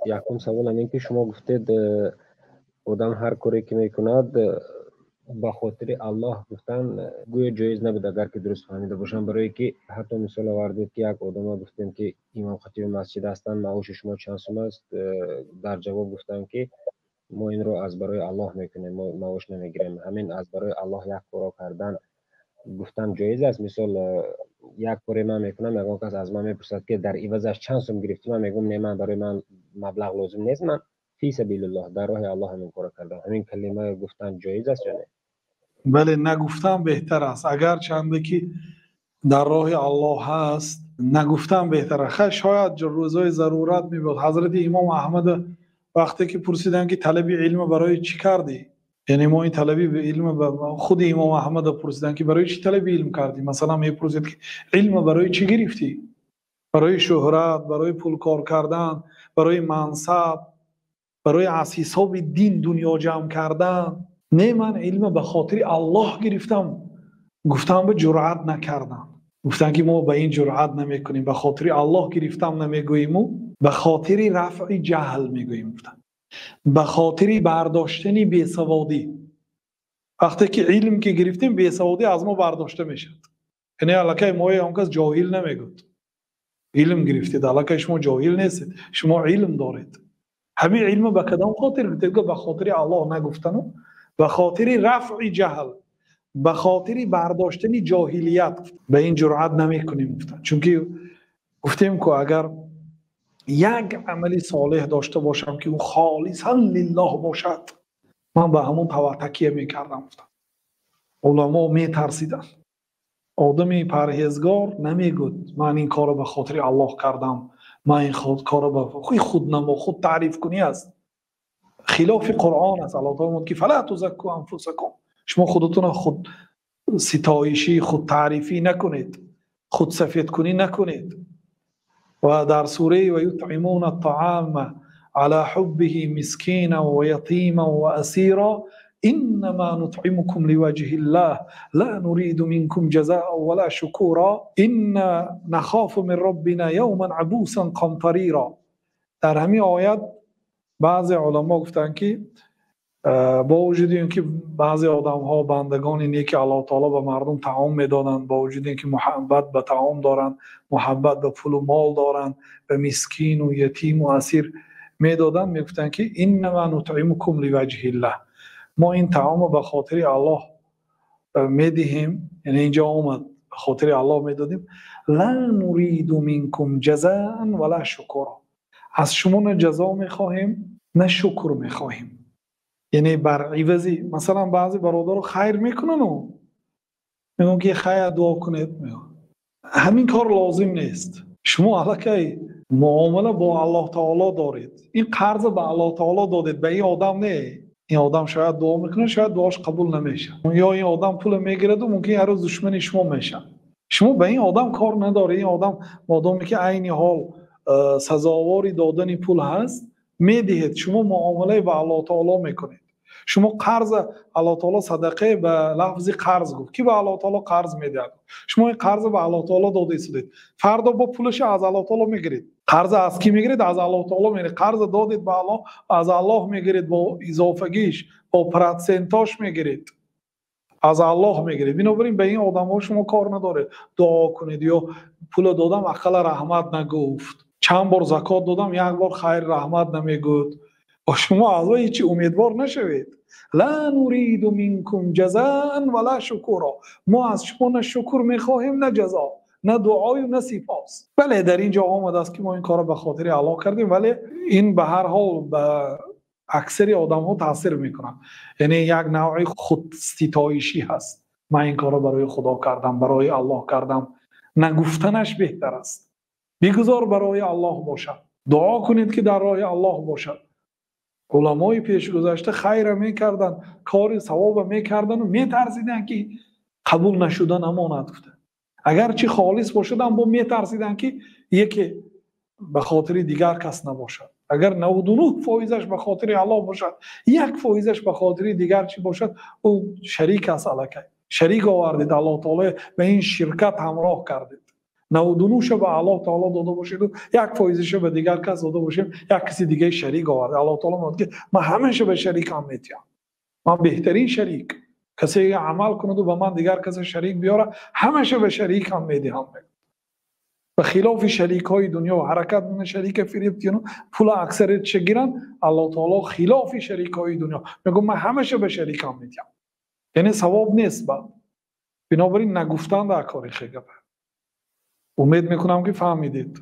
Якум савол ҳамин ки шумо гуфтед, одам ҳар коре ки мекунад, ба хотири Аллоҳ гуфтан гӯё ҷоиз набуд, агар ки дуруст фаҳмида бошам, барое ки ҳатто мисол овардед, ки як одама гуфтем, ки имом хатиби масҷид ҳастанд, маоши шумо чанд сум аст? Дар ҷавоб гуфтанд, ки мо инро аз барои Аллоҳ мекунем, мо маош намегирем. Ҳамин аз барои Аллоҳ як корро кардан гуфтан ҷоиз аст? Мисол, як коре ман мекунам, ягон кас аз ман мепурсад, ки дар ивазаш чанд сум гирифтӣ? Ман мегӯям, не, ман барои ман маблағ лозим нест, ман фи сабилиллоҳ, дар роҳи Аллоҳ ҳамин корро кардам. Ҳамин калима гуфтан ҷоиз аст ё не? Бале, нагуфтан беҳтар аст. Агарчанде ки дар роҳи Аллоҳ ҳаст, нагуфтан беҳтар аст. Хай, шояд рӯзҳои зарурат мебуд. Ҳазрати имом Аҳмад вақте ки пурсиданд, ки талаби илм барои чӣ кардӣ, яъне мо ин талаби илм, худи имом Аҳмад пурсиданд, ки барои чӣ талаби илм кардӣ? Масалан, мепурсид, ки илм барои чӣ гирифтӣ? Барои шӯҳрат, барои пул кор кардан, барои мансаб, барои аз ҳисоби дин дунё ҷамъ кардан? Не, ман илм ба хотири Аллоҳ гирифтам. Гуфтам, ба ҷуръат накардам. Гуфтанд, ки мо ба ин ҷуръат намекунем, ба хотири Аллоҳ гирифтам намегӯем, ба хотири рафъи ҷаҳл мегӯем, гуфтанд, ба хотири бардоштани бесаводӣ. Вақте ки илм ки гирифтем, бесаводӣ аз мо бардошта мешавад. Яъне аллакай мо он кас ҷоҳил намегӯяд. Илм гирифтед, аллакай шумо ҷоҳил нестед, шумо илм доред. Ҳамин илм ба кадом хотир гирифтед? Ба хотири Аллоҳ нагуфтану ба хотири рафъи ҷаҳл, ба хотири бардоштани ҷоҳилият ба ин ҷуръат намекунем, гуфтанд. Чунки гуфтем ку, агар як амали солеҳ дошта бошам, ки ӯ холисан лиллоҳ бошад, ман ба ҳамон такя мекардам, гуфтам. Уламо метарсиданд. Одами парҳезгор намегӯяд, ман ин корро ба хотири Аллоҳ кардам, ман ин корро ба худнамо, худ таърифкунӣ аст, хилофи Қуръон аст. Аллоҳ таъоло мегӯяд, ки фала тузакку анфусакум, шумо худатонро худ ситоишӣ, худ таърифӣ накунед, худ сафедкунӣ накунед. Ва дар сураи ва ютъимуна ат-таъама ала ҳуббиҳи мискинан ва ятиман ва асира иннама нутъимукум ливаҷҳиллаҳ ла нуриду минкум ҷазаан ва ла шукура инна нахофу мин роббина явман абусан қамтарира. Дар ҳамин оят баъзе уламо гуфтанд, ки бо вуҷуди ин ки баъзе одамҳо, бандагони неки Аллоҳ таоло, ба мардум таом медоданд, бо вуҷуди ин ки муҳаббат ба таом доранд, муҳаббат ба пулу мол доранд, ба мискину ятиму асир медоданд, мегуфтанд, ки иннама нутъимукум ливаҷҳиллаҳ, мо ин таомро ба хотири Аллоҳ медиҳем. Яъне инҷо омад, ба хотири Аллоҳ медодем. Ла нуриду минкум ҷазаан ва ла шукура, аз шумо на ҷазо мехоҳем, на шукр мехоҳем. Яъне бар ивази, масалан, баъзе бародаро хайр мекунану мегӯянд, ки хайр, дуо кунед. Ҳамин кор лозим нест. Шумо аллакай муомила бо Аллоҳ таоло доред. Ин қарза ба Аллоҳ таоло додед, ба ин одам не. Ин одам шояд дуо мекунад, шояд дуош қабул намешавад, ё ин одам пула мегираду мумкин ҳар рӯз душмани шумо мешавад. Шумо ба ин одам кор надоред. Ин одам модоме ки айни ҳол сазовори додани пул ҳаст, медиҳед. Шумо муомилаи ба Аллоҳ таоло мекунед. Шумо қарза, Аллоҳ таоло садақае ба лафзи қарз гуфт, ки ба Аллоҳ таоло қарз медиҳад. Шумо ин қарза ба Аллоҳ таоло дода истодед, фардо бо пулаша аз Аллоҳ таоло мегиред. Қарза аз кӣ мегиред? Аз Аллоҳ таоло мегиред. Қарза додед ба Аллоҳ, аз Аллоҳ мегиред, бо изофагиш, бо процентош мегиред, аз Аллоҳ мегиред. Бинобар ин ба ин одамҳо шумо кор надоред, дуо кунед ё пула додам, ақалла раҳмат нагуфт, чанд бор закот додам, як бор хайр раҳмат намегӯяд. Шумо аз вай ҳеҷ умедвор нашавед. Ла нуриду минкум ҷазаан ва ла шукура, мо аз шумо на шукр мехоҳем, на ҷазо, на дуою на сипос. Бале, дар ин ҷо омадааст, ки мо ин корро ба хотири Аллоҳ кардем, вале ин ба ҳар ҳол ба аксари одамҳо таъсир мекунад. Яъне як навъи худситоишӣ ҳаст: ман ин корро барои Худо кардам, барои Аллоҳ кардам. Нагуфтанаш беҳтар аст. Бигузор барои Аллоҳ бошад, дуо кунед, ки дар роҳи Аллоҳ бошад. Уламои пешгузашта хайра мекарданд, кори савоба мекарданду метарсиданд, ки қабул нашуда намонад, гуфта. Агарчи холис бошад ҳам, бо метарсиданд, ки яке ба хотири дигар кас набошад. Агар 99 фоизаш ба хотири Аллоҳ бошад, 1 фоизаш ба хотири дигар чӣ бошад, ӯ шарик аст. Аллакай шарик овардед, Аллоҳ таоло ба ин ширкат ҳамроҳ кардед. 99-ша ба Аллоҳ таоло дода бошеду 1%-иша ба дигар кас дода бошем, як каси дигаи шарик овард. Аллоҳ таоло мегӯяд, ки ман ҳамаша ба шарикам метиҳам, ман беҳтарин шарик. Касе амал кунаду ба ман дигар касе шарик биёра, ҳамаша ба шарикам медиҳам. Ба хилофи шарикҳои дунё ҳаракат мекунанд, шарика фиреб диҳанд, пула аксариятша гиранд. Аллоҳ таоло хилофи шарикҳои дунё мегӯяд: ман ҳамаша ба шарикам медиҳам, яъне савоб нест. Баъд бинобар ин нагуфтан дар кори хегап. Умед мекунам, ки фаҳмидед.